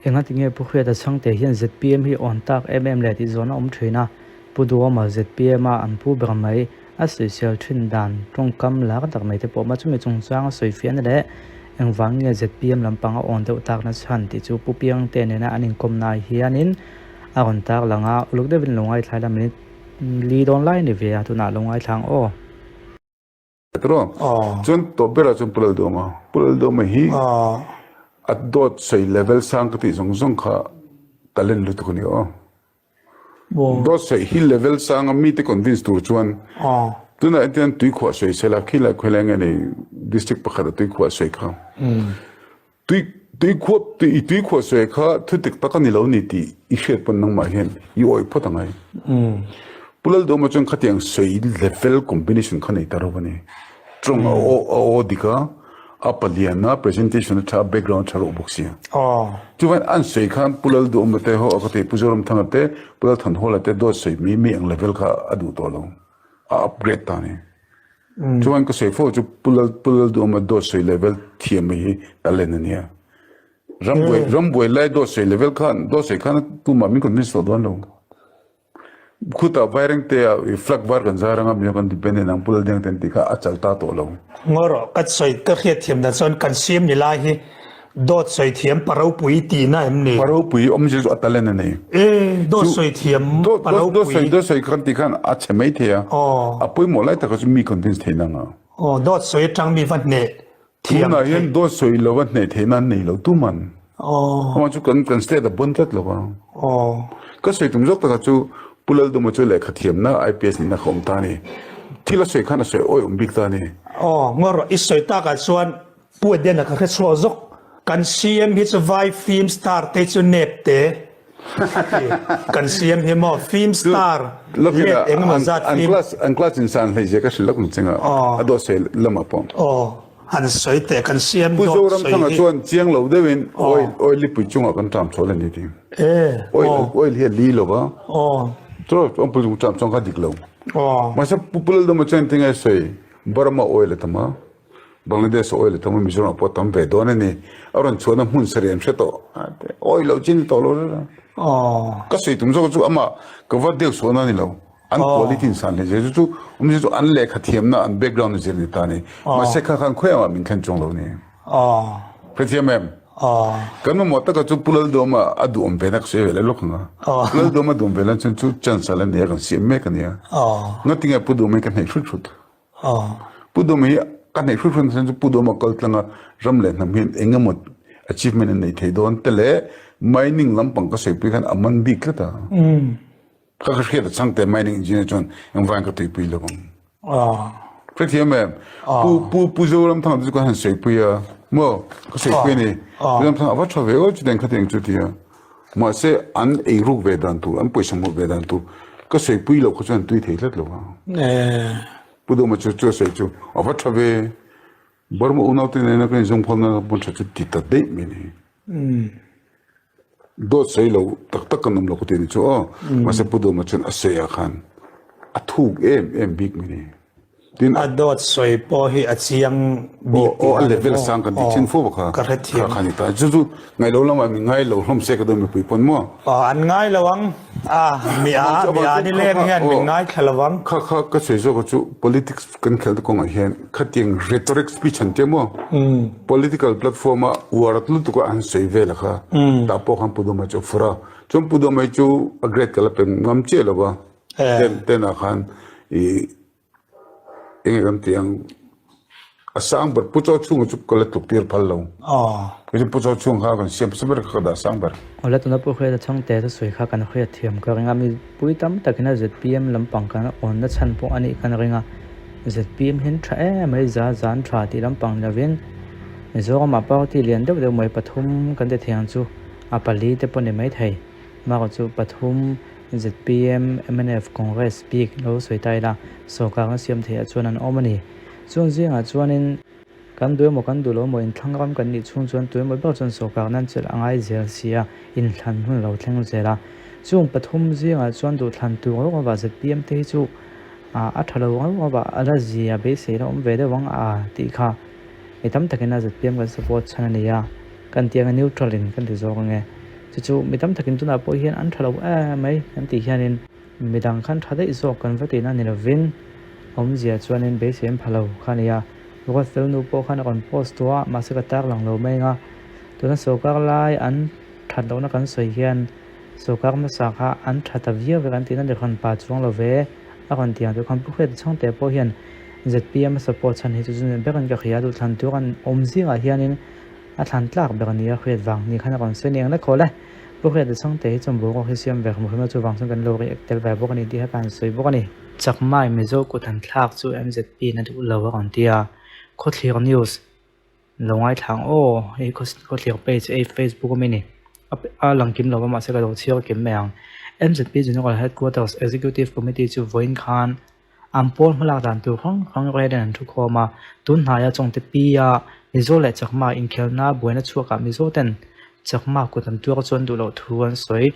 Engatinge Pu Hriata Chhangte hian zpm hi awn tak em em le tih zawn a awm thin a, Pu Duhawma zpm a an pu ber mai a sawisel thin dan tawngkam lar tak mai te pawh ma chumi chungchang a sawifiahna leh engvang nge zpm lampang a awn deuh takna chhan tih chu Pu Piangte nena an inkawmna ah hianin a rawn tar lang a, uluk deuhin lo ngaithla ila minute li dawn lai a ni ve a, tunah lo ngaithla ang aw. Chuan tawp berah chuan Pu Lalduama, Pu Lalduama hi a dawt sawi level sang ka tih zawng zawng kha talent lutuk a ni aw. Dawt sawi hi level sanga mite convince tur chuan tunah hian tuikhuah sawi sela khilai khawilai nge nei district pakhat a tuikhuah sawi kha tui tuikhuah i tuikhuah sawi kha thu dik tak a ni lo ni tih i hriat pawn nangmah hian i awih phawt angai. Pu Lalduhawma chuan khatiang sawi level combination kha nei ta ro a ni. Tawng a aw a aw dik a, a palian a, presentation a tha a, background a tha reuh bawk sia. Chuvan an sawi khan Pu Lalduhawma te ho a ka ti Pu Zoramthanga te, Pu Lalthanhawla te dawt sawi mai mai ang level kha a duh tawh lo. A upgrade ta a ni. Chuan ka sawi fo chu Pu Lal Pu Lalduhawma dawt sawi level thiam mai hi talent a nia. Rambuai rambuai lai dawt sawi level khan dawt sawi khan tumah min convince tawh dawn lo. Khutah Vairengte ah i flag var kan zar anga mizo kan dependent ang Pu Laldiang ten tih kha a chal ta tawh lo. Ngaw rawh, ka sawi ka hriat thiam dan chuan kan siam ni lai hi dawt sawi thiam pa ropui tihna em ni? Pa ropui awmzia chu a talent a nei. E, dawt sawi thiam pa ropui. Dawt sawi dawt sawi kan tih khan a chhe mai thei a. A pawimawh lai takah chu mi convince theihna anga. Aw, dawt sawi atang mi va hneh thiam Tunah hian dawt sawi lova hneh theihna an nei lo tuman. Amah chu kan kan state a bon tlat lo a. Ka sawi tum zawk takah chu Pu Lalduma chu lehkha thiamna IPS nihna kha awm ta a ni. Thil a sawi khan a sawi awih awm bik ta a ni. Aw, ngaw rawh, i sawi takah chuan Pu Edena ka hre chhuak zawk. Kan CM hi chu vai film star te chu nep te. Kan siam hi maw film star let eng emaw zat film. An class in san hlei zia ka hrilh lak ang cheng a, a dawt sawi lamah pawh. Aw, han sawi teh kan siam dawt sawi hi. Pu Zoramthanga chuan chiang lo deuhin oil oil lipui chungah kan ṭam chhawl a ni ti. Oil oil hi a li lo va. Chaw chuan pu ṭam chuan kha dik lo. Mahse Pu Lalduhawma chuan engtin nge sawi Burma oil a tam a. Bangladesh oil a tam a, Mizoram ah pawh a tam ve dawn a ni. A rawn chhuahna hmun sarih an hre tawh. Oil loh chin tawh lo reng a. Ka sawi tum zawk chu amah ka va deuh suahna a ni lo. An quality in san hle zel chu chu awmzia chu an lehkha thiamna an background a zir ni ta a ni. Mahse kha khan khawi amah min thlen chuang lo a ni. Hrethiam em? Kan mamawh taka chu Pu Lalduama a duhawm ve na ka sawi ve leh lawk ang a. Pu Lalduama duhawm ve lan chuan chu chance a la nei a kan siam mek a nia. Ngatinge Pu Duhawm hi ka hnaih hrut hrut. Pu Dawma hi ka hnaih hrut hrut nasa chu Pu Dawma kal tlanga ram leh hnam hian eng emaw achievement an nei thei dawn te leh mining lampang ka sawipui khan a man bik tlat a. Ka ka hriat a changte mining engineer chuan engvangin ka tuipui lo ang. Hrethiam em? Pu Pu Pu Zoramthanga te chu ka han sawipui a maw ka sawipui a ni. Zoramthanga a va tha ve aw chutiang khatiang chu tia. Mahse an eiruk ve dan tur, an pawisa hmuh ve dan tur ka sawipui loh kha chuan an tui thei tlat lo a. Pu Dawma chu chu a sawi chu a va tha ve. Burma unaute nena kan inzawmkhawmna hmun tha chu ti ta daih mai a ni. Dawt sawi lo tak tak kan awm lo ka ti a ni chu aw. Mahse Pu Dawma chuan a sawi ah khan a thuk em em bik mai a ni. Tin a dawt sawi pawh hi a chiang bik tih a level sang kan ti thin fo kha ka hre thiam kha ni ta chu chu ngai lo lamah mi ngai lo hlawm se ka dawn mipui pawn maw an ngai lo ang a mi a mi a ni leng hian min ngai thla lo ang kha kha ka sawi zawk chu politics kan khel te kawngah hian khatiang rhetoric speech an tia maw political platform a uar lutuk a an sawi vel kha tah pawh khan Pu Dawma chu a fur a chuan Pu Dawma hi chu a grade ka la pe ngam chiah lo va ten ten ah khan i Enge kan tih ang, a sang ber Pu Chaw chhunga chu ka la tluk tir phal lo. Kei chu Pu Chaw chhung kha kan siam hmasa ber kha ka dah sang ber. Awle tuna Pu Hriata Chhangte thusawi kha kan hriat thiam ka ring a, mipui tam takin a zpm lampang kan awnna chhan pawh a nih kan ring a, zpm hian tha em mai za zan tha tih lampang ni lovin Mizoramah party lian deuh deuh mai pathum kan ti thiang chu a pali te pawh ni maithei. Bakah chu pathum zpm, mnf, Congress bik lo sawi ta ila, sawrkar an siam theih ah chuan an awm a ni. Chung zingah chuanin kan duh emaw kan duh lo emaw inthlang ram kan nih chhung chuan tu emaw ber chuan sawrkar nan chelh a ngai zel si a, inthlan hun a lo thleng zel a. Chung pathum zingah chuan duhthlan tur rawk rawk ah zpm te hi chu a tha lo rawk rawk ah a la zia beisei la awm ve deuh ang a tih kha mi tam takin a zpm kan support chhan a ni a, kan tih anga neutral in kan ti zawk ange. Chu chu mi tam takin tunah pawh hian an tha lo em mai kan tih hianin midang khan tha daih zawk kan va tihna ni lovin awmzia chuanin beisei an pha lo kha a ni a. Ruatfel nu pawh khan a rawn post tawh a, mahse ka tarlang lo mai anga tuna sawrkar lai an that lohna kan sawi hian sawrkar hmasa kha an tha ta viau vek an tihna ni rawn pa chuang lo ve a rawn ti ang tih khan Pu Hriata Chhangte pawh hian zpm a support chhan hi chu chu berin ka hria duhthlan tur an awm zingah hianin A thlan tlak ber a ni a, hriat vang ni khan a rawn sawi eng lek hawl e. Pu Hriata Chhangte hi chuan boruak hi siam ve hrim hrim a, chuvang chuan kan lo react tel ve bawk a ni tih kha ka han sawi bawk a ni. Chakmai Mizo kut han thlak chu MZP in a duh lo a rawn ti a, Khawthlir News lo ngaithla ang aw, hei Khawthlir page ei Facebook a mi ni, a lang kim lo a mahse ka lo chhiar kim mai ang. MZP General Headquarters Executive Committee chu vawiin khan An pawl hmalak dan tur hrang hrang relin an thu khawm a, tun hnaia Chawngte Pi-a Mizo leh Chakma inkhelna buaina chhuakah Mizo ten Chakma kut an tuar chuan duh loh thu an sawi.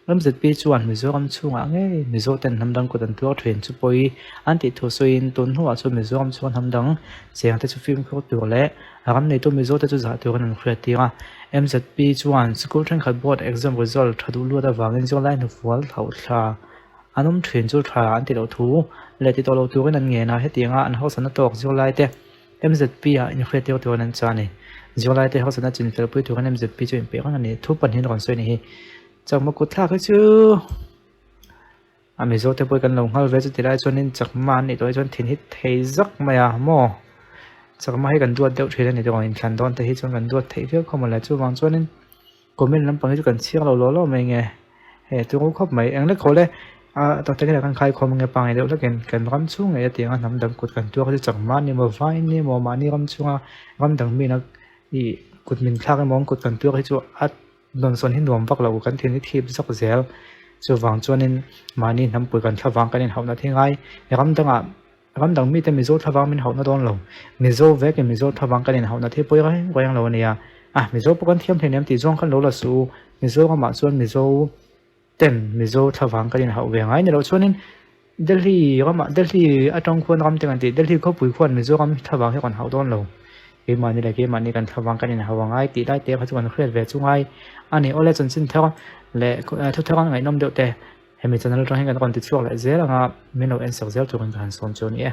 MZP chuan Mizoram chhungah ngei Mizo ten hnam dang kut an tuar thin chu pawi an tih thu sawiin tun hnuah chuan Mizoram chhunga hnam dang chengte chu fimkhur tur leh ram neitu Mizo te chu zah turin an hriattir a. MZP chuan sikul thenkhat board exam result tha duh luat avangin zirlai hnufual thlauhthla An awm thin chu tha an ti loh thu leh ti tawh lo turin an ngen a, hetianga an hausana tawk zirlaite MZP ah inhriat tir turin an chah a ni. Zirlaite hausana chin felpui turin MZP chu inpeih reng a ni. Thu pahnihin rawn sawi a ni hi. Chakma kut thlak hi chu a Mizo te pawh hi kan lo nghal ve chuti lai chuanin chakma an nih tawh hi chuan thin hi thei zak mai a maw? Chakma hi kan duat deuh thin a ni tawh ang inthlan dawn te hi chuan kan duat theih viau kha mawle chuvang chuanin Comment lampang hi chu kan chhiar lo law law mai nge he chu khawp mai eng lek haw le a tak takin kan khai khawm ange pangai deuh hlakin kan ram chhung ngei atianga hnam dang kut kan tuar hi chu chakma ni maw vai ni maw mahni ram chhunga ram dang mina ih kut min thlak emaw an kut kan tuar hi chu a dawnsawn hi nuam vak lo kan thin hi thip zawk zel chuvang chuanin mahni hnampui kan thlavang kan inhauhna thi ngai ram dangah. Ram dang mite Mizo thlavang min hauhna dawn lo. Mizo vekin Mizo thlavang kan inhauhna thil pawi reng reng lo a nia. Ah, Mizo pawh kan thiam hleinem tih zawng khan lo la suh u. Mizoramah chuan Mizo ten Mizo thlavang kan inhauh ve ngai ni loh chuanin Delhi ramah Delhi atang khuan ram te kan tih Delhi khawpui khuan Mizoram thlavang hi kan hauh dawn lo. Keimahni leh keimahni kan thlavang kan inhauh a ngai tih lai te kha chu kan hriat ve chu ngai a ni. Awle chanchin thar leh thu thar a ngaihnawm deuh te. Hemi channel atang hian kan rawn ti chhuak leh zel anga min lo en sak zel turin ka han sawm chu a ni e.